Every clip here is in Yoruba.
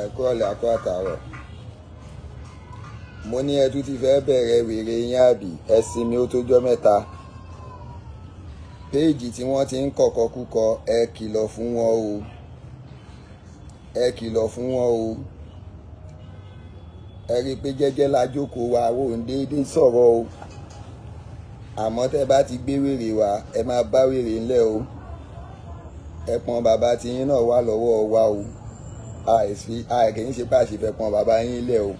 Ẹ kú ọ̀lẹ́ akọ àtàrọ̀. Mo ní ẹ tún ti fẹ́ bẹ̀rẹ̀ wèrè yín àbí? Ẹ sinmi, ó tójọ́ mẹ́ta. Péèjì tí wọ́n ti ń kọ̀kọ́ kúkọ, ẹ kìlọ̀ fún wọn o, ẹ kìlọ̀ fún wọn o. Ẹ rí i pé jẹ́jẹ́ la jókòó wa, ò ń déédéé sọ̀rọ̀ o. Àmọ́ tẹ́ bá ti gbé wèrè wá, ẹ máa bá wèrè ńlẹ̀ o. Ẹ pọn bàbá tiyín náà wà lọ́wọ́ wa o. Àìsí àìkè ń ṣe pé àṣìfẹ́ pọn bàbá yín lẹ̀ o.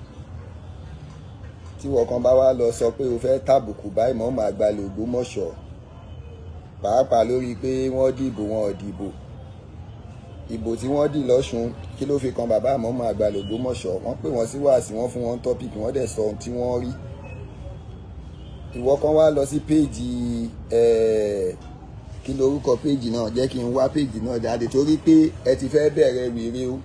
Tí wọ́n kan bá wá lọ sọ pé o fẹ́ tàbùkù bá ìmọ̀ọ́mù àgbàlẹ̀ Ògbómọ̀ṣọ́, pàápàá lórí pé wọ́n dìbò, wọn ò dìbò, ìbò tí wọ́n dì lọ́ṣun, kí ló fi kan bàbá ìmọ̀ọ́mù àgbàlẹ̀ Ògbómọ̀ṣọ́? Wọ́n pè wọ́n sí wáàsí, wọ́n fún wọn topic, wọ́n dẹ̀ sọ ohun tí wọ́n rí. Ìwọ kan wá lọ sí péèjì, kí lorúkọ péèjì náà? Jẹ́ kí n wá péèjì náà jáde, torí pé ẹ ti fẹ́ bẹ̀rẹ̀ wèrè o.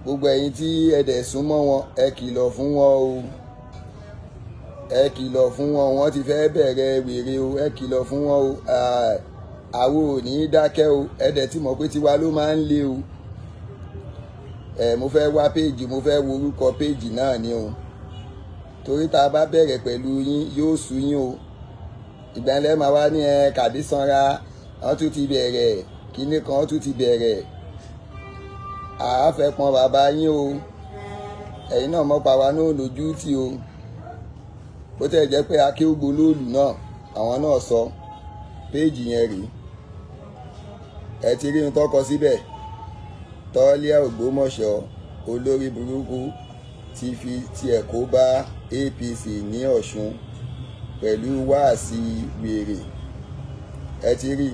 Gbogbo ẹ̀yin tí ẹ dẹ̀ súnmọ́ wọn, ẹ kìlọ̀ fún wọn o, ẹ kìlọ̀ fún wọn. Wọ́n ti fẹ́ bẹ̀rẹ̀ wèrè o, ẹ kìlọ̀ fún wọn o. Àwo ò ní í dákẹ́ o. Ẹ dẹ̀ ti mọ̀ pé tiwa ló máa ń lé o. Ẹ mo fẹ́ wá péèjì, mo fẹ́ wo orúkọ péèjì náà ni o, torí tá a bá bẹ̀rẹ̀ pẹ̀lú yín, yóò sú yín o. Ìgbà ńlẹ́ máa wá ní ẹ kàbí sanra, wọ́n tún ti bẹ̀rẹ̀ kinní kan, wọ́n tún ti bẹ̀rẹ̀ àáfẹ́ pọn bàbá yín o. Ẹ̀yin náà mọ̀ pa wa náà lójú tì o. Bó tẹ̀ jẹ́ pé akéwògbò lóòlù náà, àwọn náà sọ péèjì yẹn rèé. Ẹ ti rí ohun tó kọ síbẹ̀: Tọ́líà Ògbómọ̀ṣọ́ olórí burúkú ti fi tiẹ̀ kó bá APC ní Ọ̀ṣun pẹ̀lú wáàsí wèrè. Ẹ ti rí,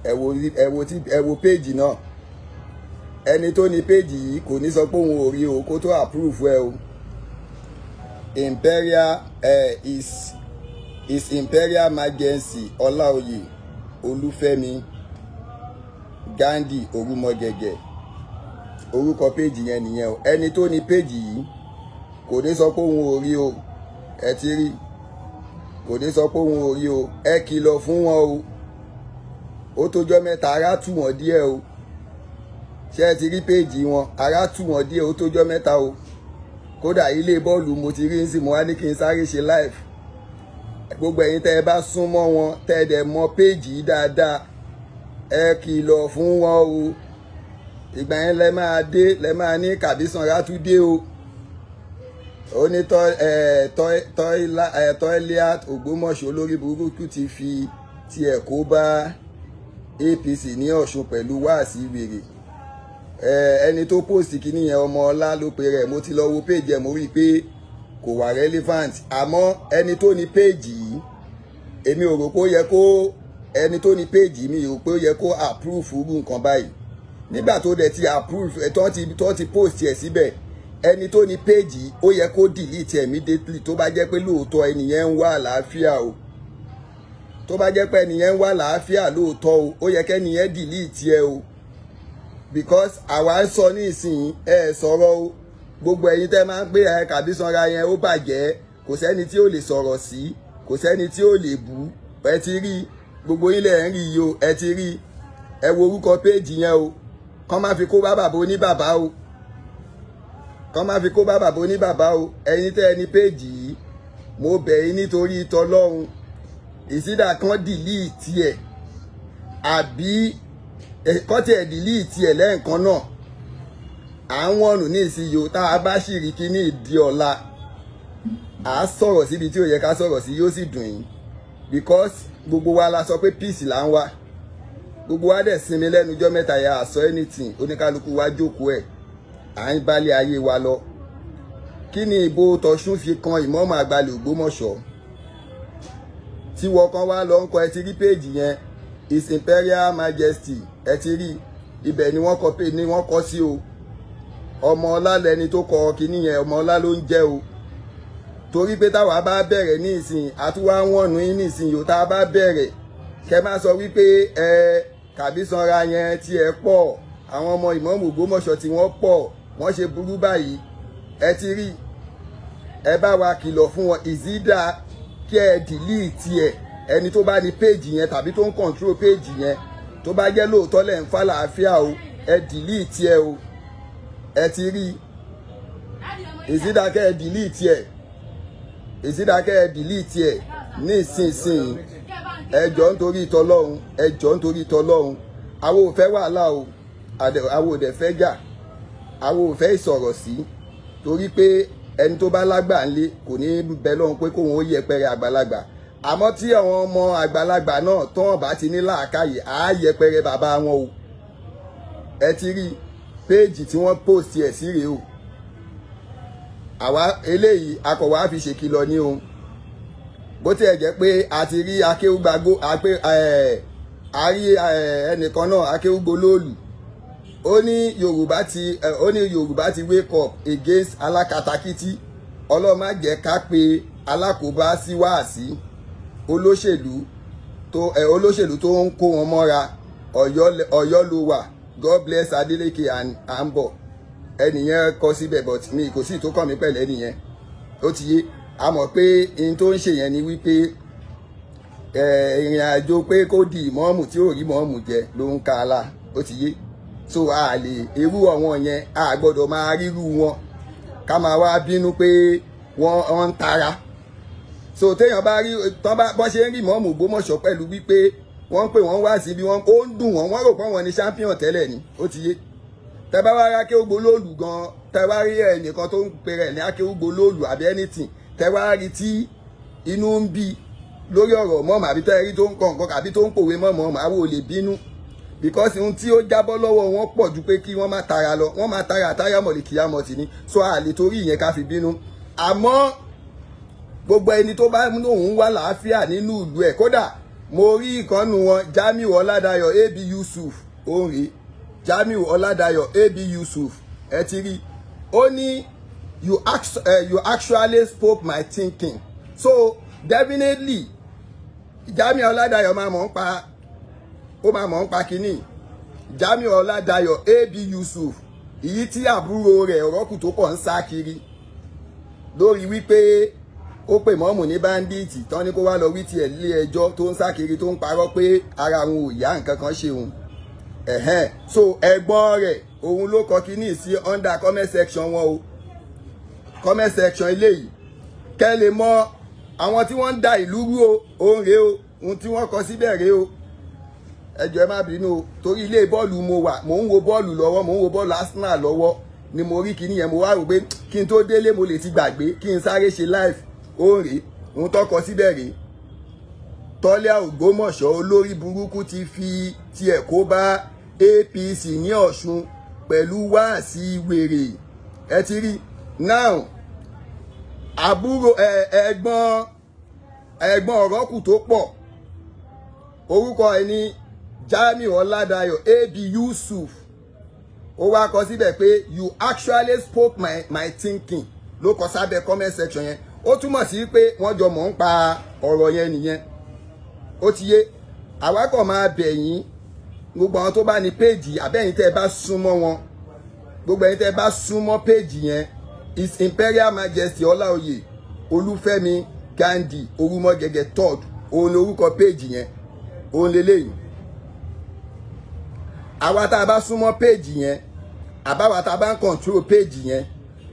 ẹ wo, ẹ wo tí ẹ wo péèjì náà. Ẹni tó ní péèjì yìí kò ní sọ pé òun ò rí o kó tó approve ẹ o. Imperial His Imperial Majesty Ọláoyè Olúfẹ́mi Gandhi Orúmọgẹgẹ, orúkọ péèjì yẹn nìyẹn o. Ẹni tó ní péèjì yìí kò ní sọ pé òun ò rí o. Ẹ ti rí, kò ní sọ pé òun ò rí o. Ẹ kìlọ̀ fún wọn o. Ó tójọ́ mẹ́ta, ara tù wọ́n díẹ̀ o. Ṣé ẹ ti rí péèjì wọn? Ara tù wọ́n díẹ̀, ó tójọ́ mẹ́ta o. Kódà ilé bọ́ọ̀lù mo ti rí ń sìn, mo wá ní kí n sáré ṣe live. Gbogbo ẹ̀yin tẹ́ ẹ bá súnmọ́ wọn, tẹ́ ẹ dẹ̀ mọ péèjì yìí dáadáa, ẹ kìlọ̀ fún wọn o. Ìgbà yẹn lẹ máa dé, lẹ máa ní Kàbísanra tún dé o. Ó ní tọ́ílíà Ògbómọ̀ṣọ́ olórí burúkú ti fi tiẹ̀ kó bá APC ní Ọ̀ṣun pẹ̀lú wáàsí wèrè. Ẹni tó post kìíní yẹn, ọmọ ọlá ló pe rẹ̀. Mo ti lọ wo péèjì ẹ̀, mo rí i pé kò wà relevant. Àmọ́ ẹni tó ní péèjì yìí, èmi ò rò pé ó yẹ kó, ẹni tó ní péèjì mi rò pé ó yẹ kó approve irú nǹkan báyìí. Nígbà tó dẹ̀ ti approve ẹ̀, tó ti post ẹ̀ síbẹ̀, ẹni tó ní péèjì, ó yẹ kó delete ẹ̀ immediately, tó bá jẹ́ pé lóòótọ́ ẹni yẹn ń wá àlàáfíà o. Tó bá jẹ́ pé ẹni yẹn ń wá àlàáfíà lóòótọ́ o, ó yẹ kẹ́ni yẹn delete ẹ o, because àwa ń sọ ní ìsìn, ẹ sọ̀rọ̀ o. Gbogbo ẹ̀yin tẹ́ máa ń pé ẹ Kàbísanra yẹn ó bàjẹ́, kò sẹ́ni tí ó lè sọ̀rọ̀ sí, kò sẹ́ni tí ó lè bú. Ẹ ti rí, gbogbo yín lẹ̀ ń rí yìí o. Ẹ ti rí, ẹ wo orúkọ péèjì yẹn o. Kàn má fi kó bá bàbá oníbàbá o, kàn má fi kó bá bàbá oníbàbá o. Ẹ̀yin tẹ́ ẹ ní péèjì yìí, mo bẹ̀ yín nítorí tọlọ́run, ìsídà kan delete ẹ̀ àbí kọ́ tiẹ̀ delete ẹ̀ lẹ́ẹ̀kan náà. À ń wọ̀nù ní ìsinyìí o. Tá a bá sì rí kíní ìdí ọ̀la, à á sọ̀rọ̀ síbi tí ò yẹ ká sọ̀rọ̀ sí, yóò sì dùn yín, because gbogbo wa la sọ pé peace là ń wá. Gbogbo wa dẹ̀ sinmi lẹ́nu ọjọ́ mẹ́ta yà, àsọ anything, oníkálukú wa jókòó ẹ̀, à ń bálé ayé wa lọ. Kí ni ìbò tọ̀sùn fi kan ìmọ̀ọ́mọ̀ àgbàlẹ̀ Ògbómọ̀ṣọ́ tí wọ́n kan wá lọ ń kọ? Ẹ ti rí péèjì yẹn, His Imperial Majesty, ẹ ti rí, ibẹ̀ ni wọ́n kọ pé ni wọ́n kọ sí o. Ọmọ ọlá lẹni tó kọ kinní yẹn, ọmọ ọlá ló ń jẹ́ o. Torí pé táwa bá bẹ̀rẹ̀ ní ìsìn, àtúwá wọ̀nù yín ní ìsìn yòó. Tá a bá bẹ̀rẹ̀, kẹ má sọ wípé ẹ Kàbísanra yẹn tí ẹ pọ̀, àwọn ọmọ ìmọ̀ọ́mù Ògbómọ̀ṣọ́ tí wọ́n pọ̀, wọ́n ṣe burú báyìí. Ẹ ti rí, ẹ bá wa kìlọ̀ fún wọn. Ìzídà kí ẹ delete ẹ, ẹni tó bá ní péèjì yẹn tàbí tó ń control péèjì yẹn. Tó bá jẹ́ lóòótọ́ lẹ̀ ń fà láàfíà o, ẹ delete ẹ o. Ẹ ti rí ìsídàkẹ́, ẹ delete ẹ. Ìsídàkẹ́, ẹ delete ẹ ní ìsinsìnyí. Ẹ jọ̀ọ́, nítorí tọlọ́run, ẹ jọ̀ọ́, nítorí tọlọ́run. Àwọn ò fẹ́ wàhálà o, àwọn ò dẹ̀ fẹ́ jà, àwọn ò fẹ́ ìsọ̀rọ̀ sí, torí pé ẹni tó bá lágbà ńlé kò ní bẹ lọ́hùn pé kóun ó yẹpẹrẹ àgbàlagbà. Àmọ́ tí àwọn ọmọ àgbàlagbà náà tán bá ti ní làákàyè, á yẹpẹrẹ bàbá wọn o. Ẹ ti rí péèjì tí wọ́n post ẹ̀ sí rèé o. Àwa eléyìí akọ̀wé á fi ṣèkìlọ̀ ní o. Bó tiẹ̀ jẹ́ pé a ti rí akéwúgbàgbó pé a rí ẹnìkan náà, akéwúgbólóòlù, ó ní Yorùbá ti wake up against alákatakítí. Ọlọ́run má jẹ́ ká pe alákòóbá sí wáàsí olóṣèlú tó ń kó wọn mọ́ra. Ọ̀yọ́ ló wà. God bless Adeleke and Ambo. Ẹnìyẹn kọ síbẹ̀, but mi kò sí tó kàn mí pẹ̀lẹ́ nìyẹn. Ó ti yé a mọ̀ pé in tó ń ṣe yẹn ni wípé ìrìn àjò pé kó di ìmọ̀ọ́mù tí ò rí mọ̀ọ́mù jẹ ló ń ka ala. Ó ti yé. So a lè irú àwọn yẹn, a gbọ́dọ̀ máa ríru wọn ká máa wá bínú pé wọ́n ń tara. So téèyàn bá rí tán bá bọ́n ṣe ń rí ìmọ̀ọ́mù Ògbómọ̀ṣọ́ pẹ̀lú wípé wọ́n ń pè wọ́n wá síbi wọn, ó ń dùn wọ́n. Wọ́n rò pé wọ́n ní champion tẹ́lẹ̀ ni. Ó ti yé. Tẹ bá wá rí akéwògbólóòlù gan, tẹ bá rí ẹnìkan tó ń pe rẹ̀ ní akéwògbólóòlù àbí anything, tẹ wá rí tí inú ń bí lórí ọ̀rọ̀ mọ́mọ́, àbí tẹ́ rí tó ń kọ̀ nǹkan, àbí tó ń pòwe mọ́mọ́, àwọn ò lè bínú, because ohun tí ó jábọ́ lọ́wọ́ wọn pọ̀ ju pé kí wọ́n má tara lọ. Wọ́n má tara àtàrà mọ̀lì kìámọ̀tì ni. So a lè torí ìyẹn ká fi bínú. Àmọ́ gbogbo ẹni tó bá lóun wá làáfíà nínú ìlú ẹ̀, kódà mo rí ìkànnù wọn, Jamiu Ọládàyọ̀ AB Yusuf, òun rèé, Jamiu Ọládàyọ̀ AB Yusuf. Ẹ ti rí, ó ní, "You actually spoke my thinking." So definitely Jamiu Ọládàyọ̀ máa mọ̀ ń pa, ó máa mọ̀ ń pa kínní. Jamiu Ọládàyọ̀ AB Yusuf, èyí tí àbúrò rẹ̀ ọ̀rọ̀kù tó pọ̀ ń sá kiri lórí wípé ó pè mọ́mù ní bandit tán, ní kó wá lọ wí tiẹ̀ lé ẹjọ́, tó ń sá kiri, tó ń parọ́ pé ara òun ò yá, nǹkan kan ṣe òun ẹ̀hẹ́n. So ẹ̀gbọ́n rẹ̀, òun ló kọ kínní sí under comment section wọn o, comment section eléyìí, kẹ́ lè mọ àwọn tí wọ́n ń da ìlú rú o. Òun rèé o, ohun tí wọ́n kọ síbẹ̀ rèé o. Ẹ jọ̀ọ́, ẹ má bínú o, torí ilé bọ́ọ̀lù mo wà, mò ń wo bọ́ọ̀lù lọ́wọ́, mò ń wo bọ́ọ̀lù Arsenal lọ́wọ́ ni mo rí kinní yẹn. Mo wá rò pé kí n tó délé, mo lè ti gbàgbé, kí n sáré ṣe live. Òun rèé, ohun tó kọ síbẹ̀ rèé. Tọ́lá Ògbómọ̀ṣọ́ olórí burúkú ti fi tiẹ̀ kó bá APC ní Ọ̀ṣun pẹ̀lú wáàsí wèrè. Ẹ ti rí now, àbúrò ẹ̀gbọ́n ọ̀rọ̀kù tó pọ̀, orúkọ ẹ̀ ní Jamiu Ọládàyọ̀ AB Yusuf. Ó wá kọ síbẹ̀ pé, "You actually spoke my thinking." Ló kọ sábẹ́ comment section yẹn. Ó túmọ̀ sí pé wọ́n jọ mọ̀ ń pa ọ̀rọ̀ yẹn nìyẹn. Ó ti yé. Àwa kàn máa bẹ̀ yín, gbogbo àwọn tó bá ní péèjì, àbẹ́yìn tẹ́ ẹ bá súnmọ́ wọn, gbogbo ẹ̀yin tẹ́ ẹ bá súnmọ́ péèjì yẹn, His Imperial Majesty Ọláoyè Olúfẹ́mi Gandhi Orúmọgẹgẹ Third, òun ni orúkọ péèjì yẹn, òun lélẹ́yìn. Àwa tá a bá súnmọ́ péèjì yẹn, àbáwa tá a bá ń control péèjì yẹn,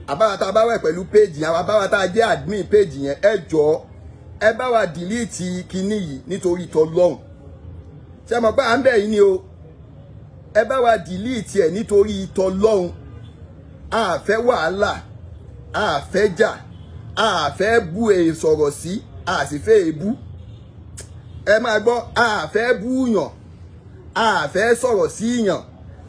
àbáwa tá a bá wẹ̀ pẹ̀lú péèjì yẹn, àbáwa tá a jẹ́ admin péèjì yẹn, ẹ jọ̀ọ́, ẹ bá wa delete kinní yìí nítorí tọlọ́hun. Ṣé mọ̀ pé à ń bẹ̀ yín ni o? Ẹ bá wa delete ẹ̀ nítorí tọlọ́hun. A fẹ́ wàhálà, a fẹ́ jà, a fẹ́ bú èè sọ̀rọ̀ sí, a sì fẹ́ èébú. Ẹ máa gbọ́, a fẹ́ bú yàn, a fẹ́ sọ̀rọ̀ sí yàn,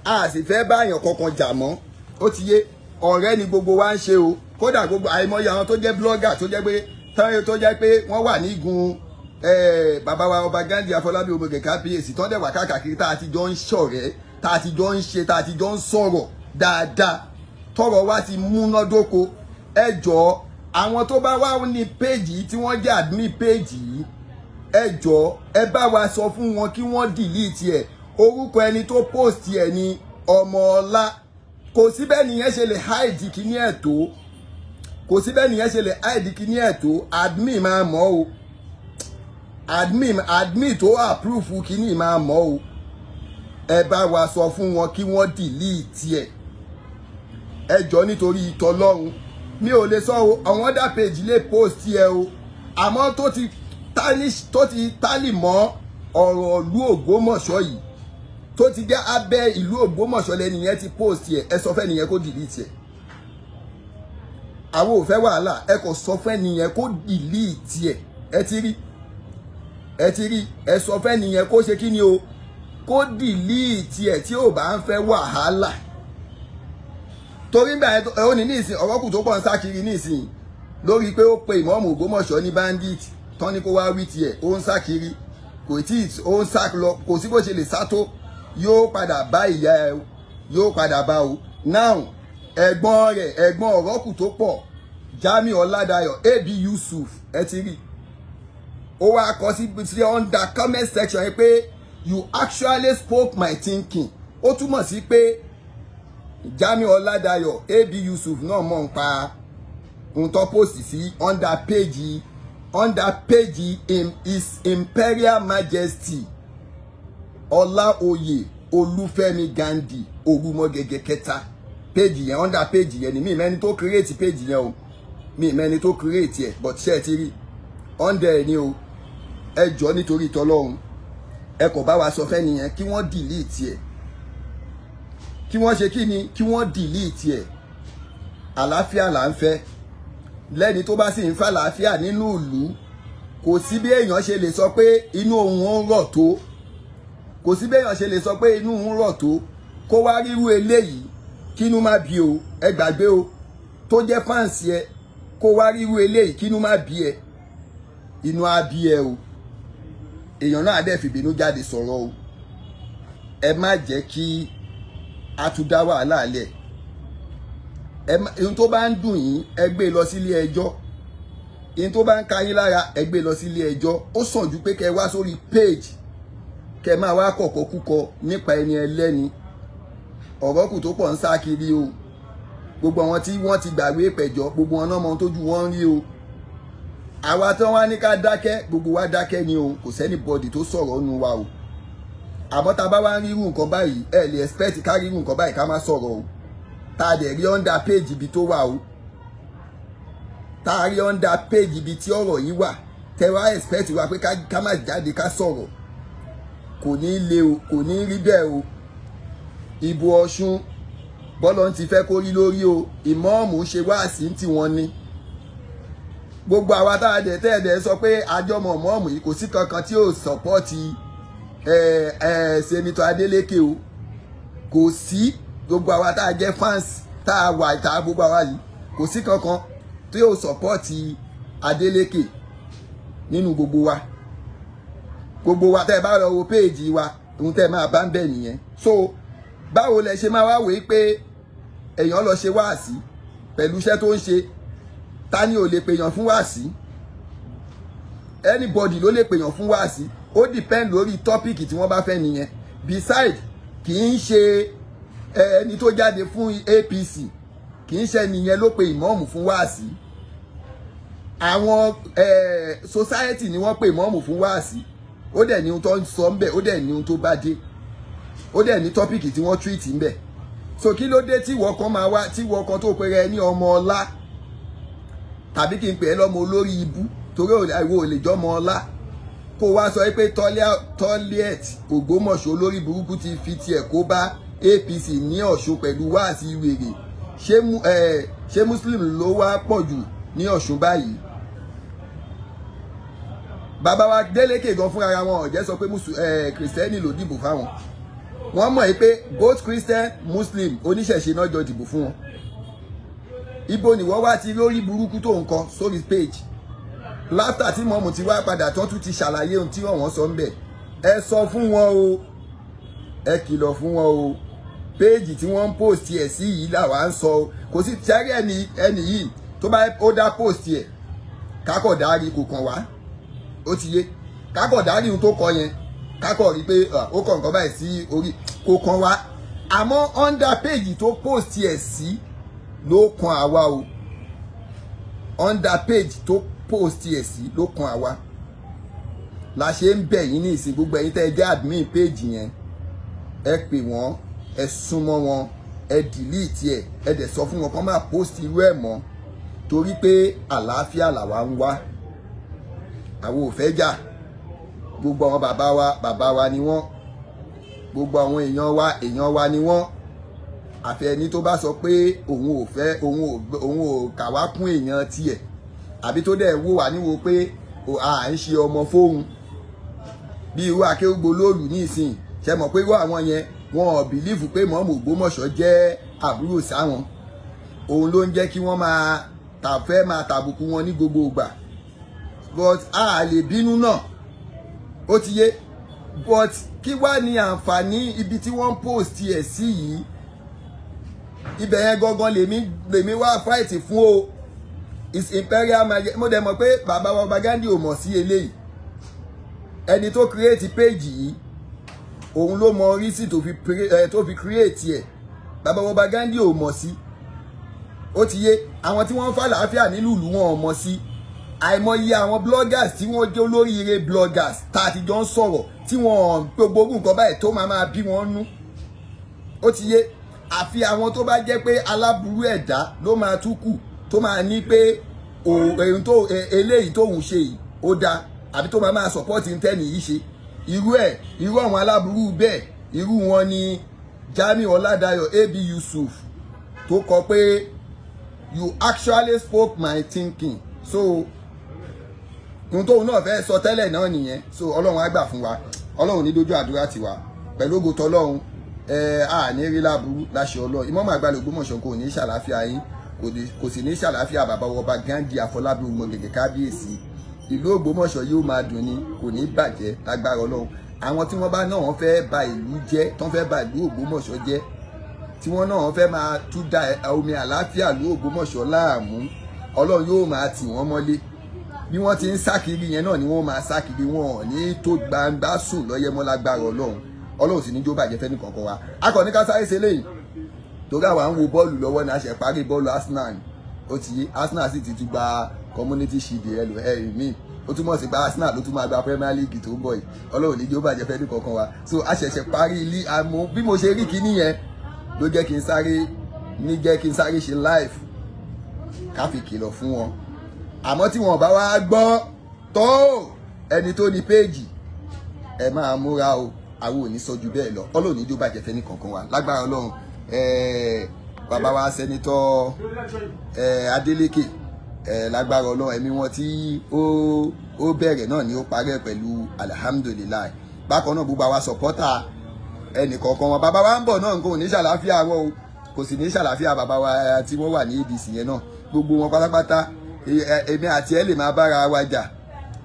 a sì fẹ́ bá yàn kankan jà mọ́. Ó ti yé. Ọ̀rẹ́ ni gbogbo wa ń ṣe o. Kódà gbogbo àìmọye àwọn tó jẹ́ blogger, tó jẹ́ pé wọ́n wà ní igun bàbá wa ọba Ghandi Afọlábí Omege kábíyèsí, tó dẹ̀ wà káàkiri, tá a ti jọ ń ṣọ̀rẹ́, tá a ti jọ ń ṣe, tá a ti jọ ń sọ̀rọ̀ dáadáa, tọrọ wa ti múnádóko. Ẹ jọ̀ọ́, àwọn tó bá wà ní péjì tí wọ́n jẹ́ admin péjì yìí, ẹ jọ̀ọ́, ẹ bá wa sọ fún wọn kí wọ́n delete ẹ̀. Orúkọ ẹni tó post ẹ̀ ní Ọmọọlá. Kò sí bẹ́ẹ̀ nìyẹn ṣe lè hide kíní ẹ̀ tó, kò sí bẹ́ẹ̀ nìyẹn ṣe lè hide kíní ẹ̀ tó, admin máa mọ̀ o. Admin tó approve kíní máa mọ̀ o. Ẹ bá wa sọ fún wọn kí wọ́n delete ẹ̀. Ẹ jọ, nítorí ìtọ́lọ́run, mi ò lè sọ o, àwọn other page lè post ẹ o, àmọ́ tó ti tally mọ́ ọ̀rọ̀ ìlú Ògbómọ̀ṣọ́ yìí, tó ti jẹ́ abẹ́ ìlú Ògbómọ̀ṣọ́ lẹ́ni yẹn ti post ẹ̀, ẹ sọ fẹ́ nìyẹn kó delete ẹ̀. Àwọn ò fẹ́ wàhálà. Ẹ kò sọ fẹ́ nìyẹn kó delete ẹ̀. Ẹ ti rí, ẹ ti rí. Ẹ sọ fẹ́ nìyẹn kó ṣe kí ni o, kó delete ẹ̀ tí ò bá ń fẹ́ wàhálà. Torí gbà ẹ ó ní nísìn, ọ̀rọ̀ kù tó pọ̀ ń sá kiri nísìn lórí pé ó pe ìmọ̀ọ́mù Ògbómọ̀ṣọ́ ní bandit tán, ní kó wá wí tiẹ̀. Ó ń sá kiri, kò tí ó ń sá lọ, kò sí bó ṣe lè sá tó, yóò padà bá ìyá ẹ, yóò padà bá o. Now, ẹ̀gbọ́n rẹ̀, ẹ̀gbọ́n ọ̀rọ̀kù tó pọ̀, Jamiu Ọládayọ̀ AB Yusuf, ẹ ti rí, ó wá kọ sí under comment section yẹn pé, "You actually spoke my thinking." Ó túmọ̀ sí pé Jamiu Ọládayọ̀ AB Yusuf náà mọ̀ ń pa ohun tó post sí under page His Imperial Majesty Ọláoyè Olúfẹ́mi Ghandi Òrùmọgẹgẹ kẹta. Page yẹn, under page yẹn ni. Mi mẹ́ni tó create page yẹn o, mi mẹ́ni tó create ẹ̀, but ṣé ẹ ti rí under ẹ̀ ni o? Ẹ jọ, nítorí tọlọ́run, ẹ kò bá wa sọ fẹ́ nìyẹn kí wọ́n delete ẹ̀, kí wọ́n ṣe kí ni, kí wọ́n delete ẹ̀. Àlàáfíà là ń fẹ́. Lẹ́ni tó bá sì ń fẹ́ àlàáfíà nínú ìlú, kò sí bí èèyàn ṣe lè sọ pé inú òun ń rọ̀ tó, kò sí bí èèyàn ṣe lè sọ pé inú òun rọ̀ tó, kó wá ríru eléyìí, kínú má bí o. Ẹ gbàgbé o, tó jẹ́ fans ẹ, kó wá ríru eléyìí, kínú má bí ẹ, inú á bí ẹ o. Èèyàn náà dẹ̀ fìbínú jáde sọ̀rọ̀ o. Ẹ má jẹ́ kí a tún dá wàhálà lẹ̀. Ẹ má, ohun tó bá ń dùn yín, ẹ gbé lọ sílé ẹjọ́. Ohun tó bá ń ka yín lára, ẹ gbé lọ sílé ẹjọ́. Ó sàn ju pé kẹ́ wá sórí page, kẹ́ máa wá kọ̀kọ́ kúkọ nípa ẹni ẹlẹ́ni. Ọ̀rọ̀ kù tó pọ̀ ń sá kiri o. Gbogbo àwọn tí wọ́n ti gbàgbé pẹ̀jọ́, gbogbo wọn náà mọ ohun tójú wọn ń rí o. Àwa tí wọ́n wá ní ká dákẹ́, gbogbo wa dákẹ́ ni o. Kò sí anybody tó sọ̀rọ̀ nu wa o. Àmọ́ tá a bá wá ń rírú nǹkan báyìí, ẹ lè expect ká rírú nǹkan báyìí ká má sọ̀rọ̀ o. Tá a dẹ̀ rí under page ibi tó wà o, tá a rí under page ibi tí ọ̀rọ̀ yìí wà, tẹ wá expect wa pé ká má jáde ká sọ̀rọ̀, kò ní le o, kò ní rí bẹ́ẹ̀ o. Ìbò Ọ̀ṣun, bọ́lọ̀ ń ti fẹ́ kó rí lórí o. Ìmọ̀ọ́mù ṣe wáàsí tí wọ́n ní gbogbo àwa tá a dẹ̀ tẹ́ ẹ̀ dẹ̀ sọ pé àjọmọ̀ mọ́ọ̀mù yìí, kò sí kankan tí ò support Senator Adeleke o. Kò sí. Gbogbo àwa tá a jẹ́ fans, tá a wà, tá a gbogbo àwa yìí, kò sí kankan tí ò support Adeleke nínú gbogbo wa. Gbogbo wa, tẹ́ ẹ bá lọ wo page wa, ohun tẹ́ ẹ máa bá ń bẹ̀ nìyẹn. So báwo lẹ ṣe máa wá wèé pé èèyàn lọ ṣe wáàsí pẹ̀lú iṣẹ́ tó ń ṣe? Ta ni ò lè pèèyàn fún wáàsí? Anybody ló lè pèèyàn fún wáàsí. Ó depend lórí topic tí wọ́n bá fẹ́ nìyẹn. Beside, kì í ṣe ẹni tó jáde fún APC, kì í ṣe nìyẹn ló pe ìmọ̀ọ́mù fún wáàsí. Àwọn society ni wọ́n pe ìmọ̀ọ́mù fún wáàsí. Ó dẹ̀ ní ohun tó ń sọ ńbẹ̀, ó dẹ̀ ní ohun tó bá dé, ó dẹ̀ ní topic tí wọ́n treat ńbẹ̀. So kí ló dé tí ìwọ kan máa wá, tí ìwọ kan tó pèrè ní ọmọ ọlá, tàbí kí n pè é lọ́mọ olórí ibú, torí ìwọ ò lè jọmọ ọlá, kó wá sọ pé toilet Ògbómọ̀ṣọ́ olórí burúkú ti fi tiẹ̀ kó bá APC ní Ọ̀ṣun pẹ̀lú wáàsí wèrè? Ṣé Muslim ló wá pọ̀ jù ní Ọ̀ṣun báyìí? Bàbá wa Délékè gan fúnra wọn ò jẹ́ sọ pé Kìrìsìtẹ́nì ló dìbò fáwọn. Wọ́n mọ̀ pé both Christian, Muslim, oníṣẹ̀ṣe náà jọ dìbò fún wọn. Ibo ni wọ́n wá ti lórí burúkú tó ń kọ sórí page látà tí mọ́mù ti wá padà tó tún ti ṣàlàyé ohun tí wọ́n sọ ń bẹ̀? Ẹ sọ fún wọn o, ẹ kìlọ̀ fún wọn o. Page tí wọ́n ń post ẹ̀ sí yìí làwa ń sọ. Kò sí tẹ́rí ẹni ẹni yìí tó bá ó dá post ẹ̀, kákọ̀dárí kò kàn wá. Ó ti yé. Kákọ̀dárí ohun tó kọ yẹn, kákọ̀ rí pé ó kọ̀ nǹkan báyìí sí orí, kò kàn wá. Àmọ́ under page tó post ẹ̀ sí ló kan àwa o. Under page tó post ẹ̀ sí ló kan àwa. La ṣe ń bẹ̀ yín ní ìsìn, gbogbo ẹ̀yin tẹ́ ẹ jẹ́ admin page yẹn, ẹ Ẹ pè wọ́n, ẹ súnmọ́ wọn, ẹ delete ẹ, ẹ dẹ̀ sọ fún wọn kó má post irú ẹ̀ mọ́, torí pé àlàáfíà làwa ń wá. Àwọn ò fẹ́ jà. Gbogbo àwọn bàbá wa, bàbá wa ni wọ́n. Gbogbo àwọn èèyàn wa, èèyàn wa ni wọ́n. Àfi ẹni tó bá sọ pé òun ò fẹ́, òun ò kà wá kún èèyàn tiẹ̀, àbí tó dẹ̀ wò wá níwò pé à ń ṣe ọmọ fóun, bí irú Akéwùgbò lóòlù ní ìsìn. Ṣe mọ̀ pé irú àwọn yẹn, wọn ò believe pé mọ́mù Ògbómọ̀ṣọ́ jẹ́ àbúrò sáwọn. Òun ló ń jẹ́ kí wọ́n máa tàfẹ́ máa tàbùkù wọn ní gbogbo ìgbà. But a lè bínú náà, ó ti yé. But kí wá ní àǹfààní ibi tí wọ́n ń post ẹ̀ sí yìí? Ibẹ̀ yẹn gangan lèmi wá fight fún o. His Imperial Majesty, mo dẹ̀ mọ̀ pé bàbá wa Ọba Ghandi ò mọ̀ sí eléyìí. Ẹni tó create page yìí, òun ló mọ reason tó fi create ẹ̀. Bàbá wa Ọba Ghandi ò mọ̀ sí, ó ti yé. Àwọn tí wọ́n ń fàlàáfíà nílùú ìlú, wọn ò mọ̀ sí. Àìmọye àwọn bloggers tí wọ́n jẹ́ olóríire bloggers tá a ti jọ ń sọ̀rọ̀, tí wọ́n gbogbo nǹkan báyìí tó máa máa bí wọ́n nú, ó ti yé. Àfi àwọn tó bá jẹ́ pé aláburú ẹ̀dá ló máa tún kù tó máa ní pé ohun tó eléyìí tóun ṣe yìí ó dáa, àbí tó máa máa support ntẹ́nì yìí ṣe. Irú ẹ̀, irú àwọn aláburú bẹ́ẹ̀, irú wọn ni Jamiu Ọládayọ̀ AB Yusuf tó kọ pé, "You actually spoke my thinking." So ohun tóun náà fẹ́ sọ tẹ́lẹ̀ náà nìyẹn. So Ọlọ́run á gbà fún wa, Ọlọ́run ní dójú àdúrà tiwa. Pẹ̀lú ògo tọlọ́run, ẹ à ní rí láburú láṣẹ Ọlọ́run. Ìmáàmù àgbà l'Ògbómọ̀ṣọ́ kò ní ṣàlàáfíà yín, kò sì ní ṣàlàáfíà bàbá ọba Ghandi Àfọlábí Ògúnmọ̀gẹ̀gẹ̀ kábíyèsí. Ìlú Ògbómọ̀ṣọ́ yóò máa dùn ni, kò ní bàjẹ́ lágbára Ọlọ́run. Àwọn tí wọ́n bá náà wọ́n fẹ́ ba ìlú jẹ́, tó ń fẹ́ ba ìlú Ògbómọ̀ṣọ́ jẹ́, tí wọ́n náà wọ́n fẹ́ máa tún da omi àlàáfíà ìlú Ògbómọ̀ṣọ́ láàmú, Ọlọ́run yóò máa tì wọ́n mọ́lé. Bí wọ́n ti ń sá kiri yẹn náà ni wọ́n máa sá kiri. Wọn ò ní tó gbangba sùn lọ́yẹ́mọ́ lágbára Ọlọ́run. Ọlọ́run sì ní jó bàjẹ́ fẹ́ nìkankan wa. Akọni ká sáré ṣe léyìí torí àwa ń wo bọ́ọ̀lù lọ́wọ́ ní a ṣe parí bọ́ọ̀lù Arsenal. Ó ti yé, Arsenal sì ti tún gba Community Shield ẹ lò ẹ mi. Ó túmọ̀ sí pé Arsenal ló tún máa gba Premier League tó ń bọ̀ yìí. Ọlọ́run ní jó bàjẹ́ fẹ́ nìkankan wa. So a ṣẹ̀ṣẹ̀ parí ilé àmọ́ bí mo ṣe rí kíní yẹn ló jẹ́ kí n sáré ní jẹ́ kí n sáré ṣe live ká fi kìlọ̀ fún wọn. Àmọ́ tí wọn bá wá gbọ́ tó, ẹni tó ní péèjì, ẹ máa múra o. Àwọn ò ní sọ ju bẹ́ẹ̀ lọ. Ọlọ́run ní jó bàjẹ́ fẹ́ ní kankan wa lágbára Ọlọ́run. Bàbá wa Senator Adeleke, lágbára Ọlọ́run, ẹ̀mí wọn tí ó bẹ̀rẹ̀ náà ni ó parẹ́ pẹ̀lú alhamdulillahi. Bákan náà, gbogbo àwa supporter ẹnì kọ̀ọ̀kan wọn, bàbá wa ń bọ̀ náà, nǹkan ò ní ṣàlàáfíà wọn o, kò sì ní ṣàlàáfíà bàbá wa tí wọ́n wà ní ADC yẹn náà. Gbogbo wọn pátápátá, èmi àti ẹ lè máa bára wa jà.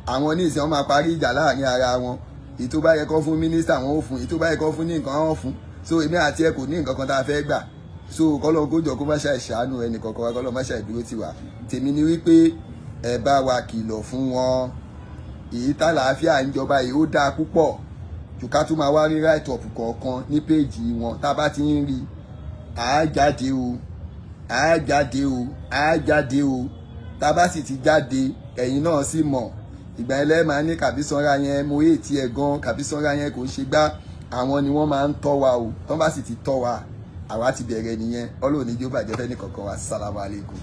Àwọn ní ìsìn wọn máa parí ìjà láàrin ara wọn. Èyí tó bá yẹ kó fún mínísítà, wọn ó fún. Èyí tó bá yẹ kó fún ní nǹkan, wọn ó fún. So èmi àti ẹ kò ní nǹkan kan tá a fẹ́ gbà. So kọ́lọ́n kó jọ kó má ṣàì ṣàánú ẹnì kọ̀ọ̀kan wa, kọ́lọ́n má ṣàì dúró tì wá. Tèmi ni wípé ẹ bá wa kìlọ̀ fún wọn. Èyí tàlàáfíà ń jọba yìí, ó dáa púpọ̀ jù ká tún máa wá rí write up kọ̀ọ̀kan ní péèjì wọn. Tá a bá ti ń rí, àá jáde o, àá jáde o, àá jáde o. Tá a bá sì ti jáde, ẹ̀yin náà sì mọ̀ ìgbà yẹn lẹ́ẹ̀ máa ní kàbísanra yẹn, mo hate ẹ̀ gan, kàbísanra yẹn kò ń ṣe gbá. Àwọn ni wọ́n máa ń tọ́ wa o. Tọ́ bá sì ti tọ́ wa, àwa ti bẹ̀rẹ̀ nìyẹn. Ọlọ́run ní jó bàjẹ́ fẹ́ ní kankan wa. Sálámù alaykum.